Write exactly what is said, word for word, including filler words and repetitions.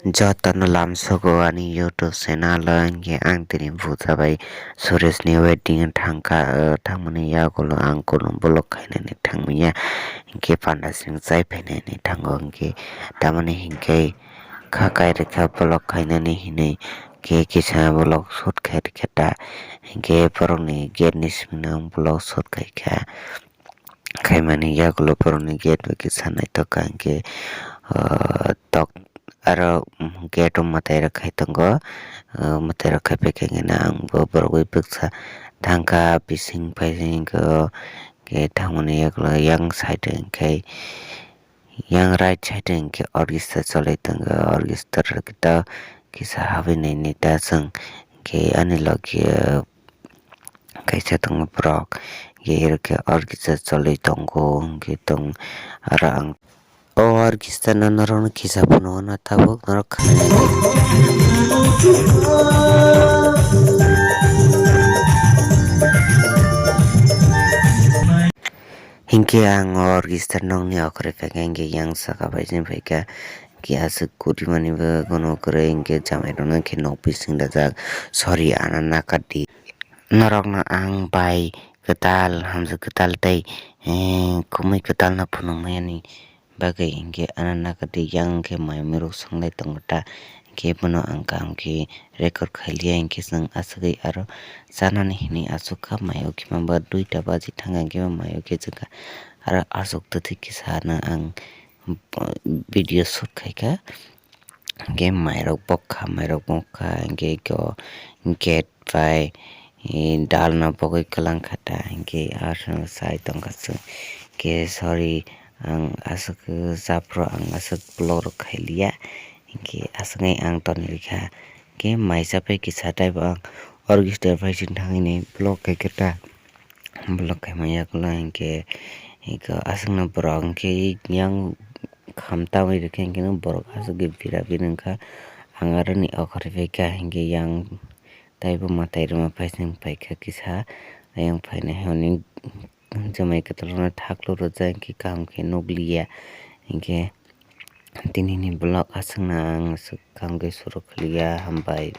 Jotono lamsogo ani YouTube channel o, hinkhe ang tini buja bai Suresh ni wedding thangkha, o thangmani yagulo ang kunu vlog khainani thangmanya, hinkhe panda sing chai phainani thango, hinkhe tamoni hinkhe kha kairikha vlog khainani hinwi, khe kisa vlog shoot khairikha ta, hinkhe borokni gate ni simi no ang vlog shoot khaikha. Khaimani yagulo borokni gate bai kisa naithok kha, hinkhe, ah, tok aro gate o mwtai rok khai tongo, ah, mwtai rok khai paikha hwnkhe ang bo borok bai bwksa thangkha bising paising khe, o khe thangmani yagulo yang side o hinkhe yang right side o hinkhe orchestra cholwi tongo, orchestra kisa habwi nainai ta chwng hinkhe ani logi o. Kaisa tongo borok, hinkhe oro khe orchestra cholwi tongo, hinkhe tong aro ang o orchestra no norokno kisa phunukna tabuk norok kha. Hinkhe ang o orchestra nokni okhorwi phaikha, hinkhe yang saka bai chini phaikha, hinkhe aswk kuri mani bo bono kwrwi, hinkhe jamairokno hinkhe nok bising dajak, sorry, ano nakar di. Norokno ang bai kwtal, hamjwk kwtal tei, eh, kumui kwtalno phunukmani bagwi hinkhe ano nakar di, yang khe mai muirok songlai tongo ta, hinkhe bono ang kaham khe record khailiya, hinkhe chwng aswkwi aro chanani hinwi achukha, maio khe maba duita baji thangkha, hinkhe maio khe chwngkha aro achuk twtwi kisa ano ang video shoot khaikha. Hinkhe mairok bokha, mairok bokha, hinkhe eko gate bai, eh, dalna bogwi kwlangkha ta, hinkhe aswk sai tongkha chwng. Hinkhe sorry, ang aswk japhuru ang aswk vlog rok khailiya, hinkhe aswknai ang tonwi rikha. Hinkhe mai chapai kisa taibo ang orchestra bai sing thangwi vlog khaikha ta. Vlog khaima yagulo hinkhe, hinkhe aswkno borok hinkhe yang kham tamwi rwkhe hinkhe borok aswk bira biri wngkha. Ang aroni okhorwi phaikha hinkhe yang taibo mwtai rwma phaising paikha kisa. Ayang phainai hwnwi jomai kwtalrokno thaklo rwjak hinkhe kaham khe nukliya. Hinkhe tinini vlog aswkno ang aswk kaham khe suru khwliya, hambai.